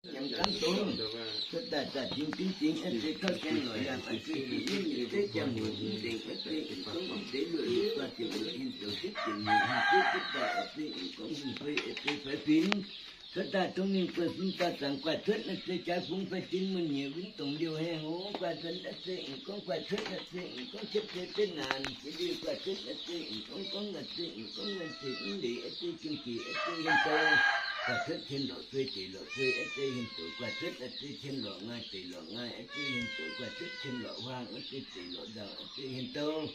Yangh gaanv dongh cuotv daaih za'gengh dingh dingh, a'zei tauv gaengh lorqc yangh, a'zei jiex nyei, a'zei jaa muoc mv nzengc, a'zei gorngv deix luoqc luoqc guaax ziepc luoqc, hinh zoux sitv ziepc nyeic, hinh ziepc cuotv daaih, a'zei gorngv hungh fei, a'zei faix binx cuotv daaih, dongh ninh buoz-sin dauh zaangc guaax cuotv, a'zei jaax fungx faix dinx muonh nyieqc win dongc liouh haengh hoc guaax nzuonx, a'zei gorngv guaax cuotv, a'zei gorngv cietv zei betv naanc jiex liuz guaax cuotv, a'zei gorngv gorngv, a'zei gorngv nzuonx ziepc mv leiz, a'zei jiem gec, a'zei hinh douh guaax cuotv, cien lorqc zuei deic lorqc zuei, a'zei hinh douc guaax cuotv, a'zei cien lorqc ngaih deic lorqc ngaih, a'zei hinh douc guaax cuotv, cien lorqc huaang, a'zei deic lorqc ndau, a'zei hinh douh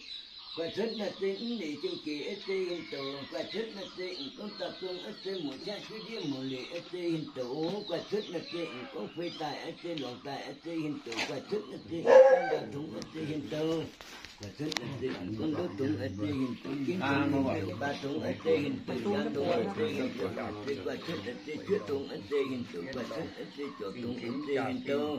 guaax cuotv, a'zei mv leiz jiem gec, a'zei hinh douc guaax cuotv, a'zei gorngv dauh zong, a'zei muoc qaqv juov ndiev muoc leic, a'zei hinh douc guaax cuotv, a'zei gorngv fei daaih, a'zei longc daaih, a'zei hinh douc guaax cuotv, a'zei gorngv ndau tongx, a'zei hinh douc guaax cuotv, a'zei gorngv ndouv tongx, a'zei hinh douc jienv tongx, hinh douc baav tongx, a'zei hinh douc jaa tongx, a'zei hinh douc guaax cuotv, a'zei juov tongx, a'zei hinh douc guaax cuotv, a'zei zorc tongx, a'zei hinh douc guaax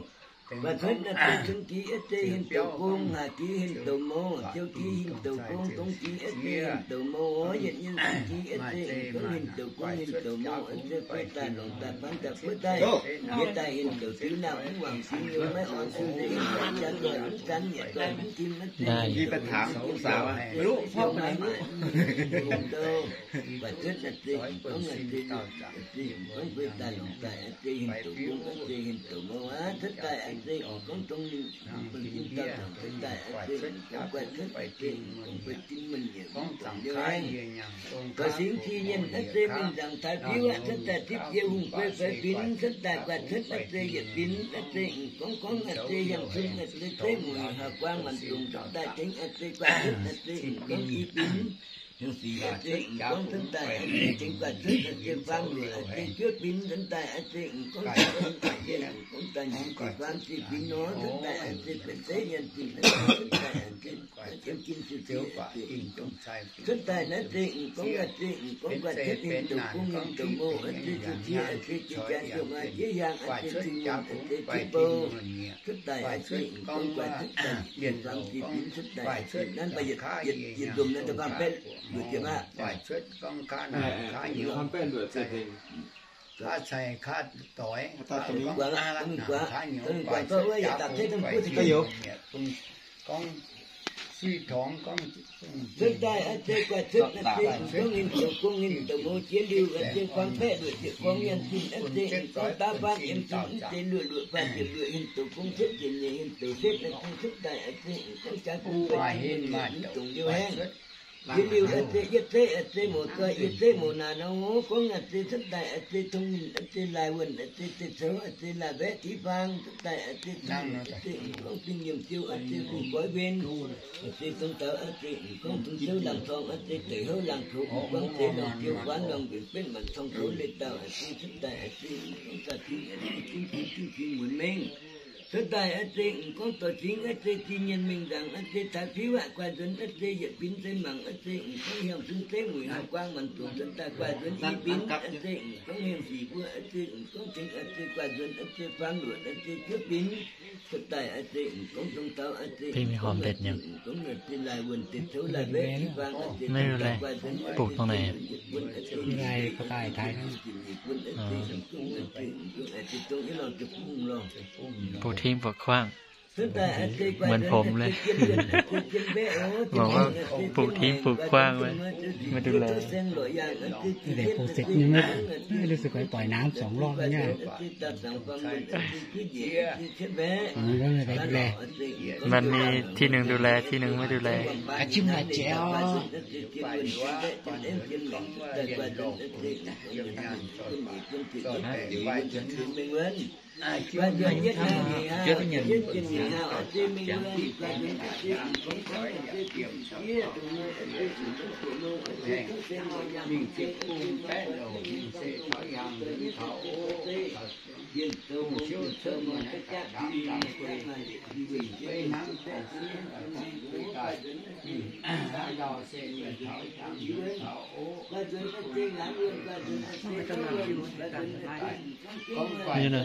cuotv, a'zei cun gix, a'zei hinh douc gong, haac gix hinh douc mou, ziouc gix hinh douc gong, dongh gix, a'zei hinh douc mou, yietc nyienh cun gix, a'zei gorngv hinh douc gong, hinh douc mou, a'zei fei daaih longc daaih faanv daaih buov daaih, yietc daaih hinh douc diuv naamh mv wangc sin nyei maiv orn sin nzengc, jaa doic mv zanv, yietc doic mv tim, a'zei hinh douc maiv maaih, guaax cuotv, a'zei gorngv, a'zei gorngv fei daaih longc daaih, a'zei hinh douc gong, a'zei hinh douc mou aqv, cuotv daaih, a'zei gorngv dongh ninh buoz-sin dauh zaangc cuotv daaih, a'zei gorngv guaax cuotv, a'zei gorngv fei dinx muonh nyieqc mv dongc liouh haengh doix singx jiex nyienh, a'zei mingh nzaangc taaix fiuv aqv, cuotv daaih zipv jiex hungh fei faix binx, cuotv daaih guaax cuotv, a'zei yietc binx, a'zei gorngv gorngv, a'zei hiaangx cun, a'zei zeiv mueic hauc guaang maanc zungc, cuotv daaih tengx, a'zei guaax cuotv, a'zei gorngv i binx, hiaangx sic, a'zei gorngv cuotv daaih, a'zei tengx guaax cuotv, a'zei faam luoqc, a'zei juov binx, cuotv daaih, a'zei gorngv, a'zei gorngv daaih nyei, a'zei faam sic binx nor, cuotv daaih, a'zei benx zeiv nyanc zinh, cuotv daaih, a'zei jiemh jin sic, a'zei cuotv daaih naaiv, a'zei gorngv, a'zei gorngv guaax cuotv hinh douc gong, hinh douc mou, a'zei zuqc cie, a'zei jiex jaa ziouc maaih jiex hiaangx, a'zei zuqc nyungc, a'zei jiex bou, cuotv daaih, a'zei gorngv guaax cuotv daaih, a'zei faam sic binx cuotv daaih, a'zei nanv baac yietc, yietc nzomc naaiv da'faam baeqv luoqc ziepc aqv. Kaav cai kaav doix, guaax, guaax, guaax, guaax, guaax, guaax, guaax, guaax, guaax, cuotv daaih, a'zei guaax cuotv, a'zei gorngv hinh douc gong, hinh douc mou jiex liuz, a'zei faam baeqv luoqc ziepc gorngv nyanc zinh, a'zei gorngv daav faam yiem zinh, a'zei luoqc luoqc faam ziepc luoqc, hinh douc gong cietv ziepc nyeic, hinh douc setv, a'zei cuotv daaih, a'zei gorngv jaa gong faix dingh mienh mienh mv dongc liouh haengh. Jiex liuz a'zei yietv zeiv, a'zei mouc zoih, yietv zeiv mouc naanc nor, gorngv a'zei cuotv daaih, a'zei tong ninh, a'zei laaih wuonh, a'zei zeiv coux, a'zei laaih mbaeqv div faang, cuotv daaih a'zei tong ninh, a'zei gorngv zinh nyiemc ziou, a'zei fungx goiv mbenc, a'zei dongh daux, a'zei gorngv dongh ziouv laangz corng, a'zei deic houv laangz coux, gorngv zeix longc ziouv guanv longc mbenc betv maanc corng coux leiz dauh, a'zei cuotv daaih a'zei gorngv daaih zinh, a'zei zinh zinh zinh zinh muonz mengh. Cuotv daaih a'zei gorngv dorh cingv, a'zei zinh nyienz mingh nzaangc, a'zei taux fiuv aqv, guaax nzuonx, a'zei yietc binx zei mangc, a'zei gorngv hiaangx cun zeiv mueic hauh guaang maanc zungc, cuotv daaih guaax nzuonx i binx, a'zei gorngv hiaangx sic mbuo, a'zei gorngv tengx, a'zei guaax nzuonx, a'zei faam luoqc, a'zei juov binx, cuotv daaih a'zei gorngv dongh daux, a'zei gorngv a'zei laaih wuonh deix coux laaih mbaeqv div faang, a'zei dongh daux guaax nzuonx, a'zei dongh yietc buonc, a'zei dongh yietc buonc, a'zei dongh yietc buonc, a'zei dongh yietc lorngh ziepc bung lorngh. เหมือนผมเลย บอกว่าปลูกทิ้งปลูกขว้างไว้ ไม่ดูแล แต่ปลูกเสร็จยังไม่ ไม่รู้สึกว่าปล่อยน้ำสองรอบเนี่ย มันก็เลยได้ดูแล มันมีที่หนึ่งดูแล ที่หนึ่งไม่ดูแล อาชีพหาแจ๋ว Như nào?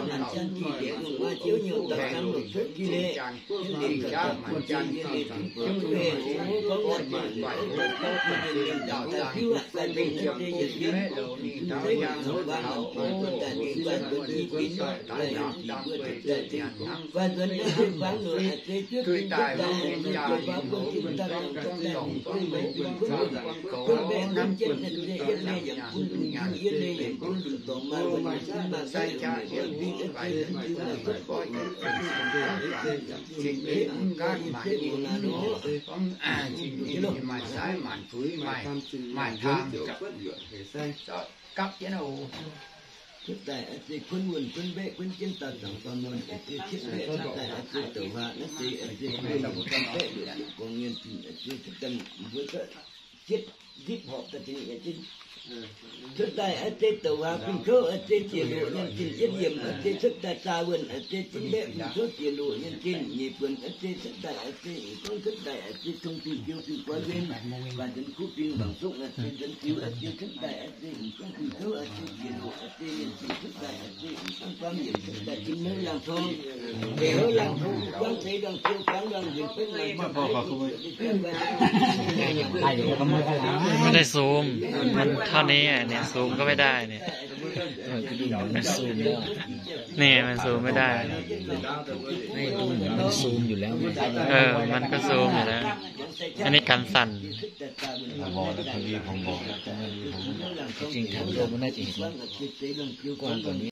Cing-Hungh ganh maaih nyei, cing-Hungh maaih sai maanc fuix, maaih, maaih hlaang, gapv jienv oc. Cuotv daaih a'zei kuonv wuonh, kuonv mbaeqv, kuonv jienv dauh zaangc dorn wuonh, a'zei cuotv mbaeqv, cuotv daaih a'zei douc waac, naaiv deix a'zei kuonv wuonh, kuonv mbaeqv, luoqc ziepc gorngv mienh zinh, a'zei cuotv daaih mbuo zorqv jietv ndipv horpc daaih dingc a'zei cuotv daaih a'zei douc waac bun kouv, a'zei ziec loqc nyei zinh jienv yiemc, a'zei cuotv daaih zaah wuonh, a'zei zinh mbaeqv bun kouv ziec loqc nyei zinh nyeic buonc, a'zei cuotv daaih a'zei gorngv cuotv daaih a'zei tong dingh jiu dingh guan wen, baac nzuonx kuv bingx mangc zungv a'zei nzuonx jiu, a'zei cuotv daaih a'zei gorngv bun kouv, a'zei ziec loqc, a'zei nyei zinh cuotv daaih a'zei gorngv guamv yiemc cuotv daaih zinh mouv laangh tong, beic houv laangh tong, guangv seix ndorngh ziu guangv ndorngh nzuonx benv maaih ไม่ได้ซูม มันเท่านี้อ่ะเนี่ย ซูมก็ไม่ได้เนี่ย ซูมแล้ว นี่มันซูมไม่ได้ ให้ดูเหมือนมันซูมอยู่แล้ว เออ มันก็ซูมอยู่แล้ว อันนี้กันสั่น ผมบอกแล้ว พอดีผมบอกแล้ว พอดีผมก็บอก จริงๆ ถามโยมมันน่าจะเห็นกว้างกว่านี้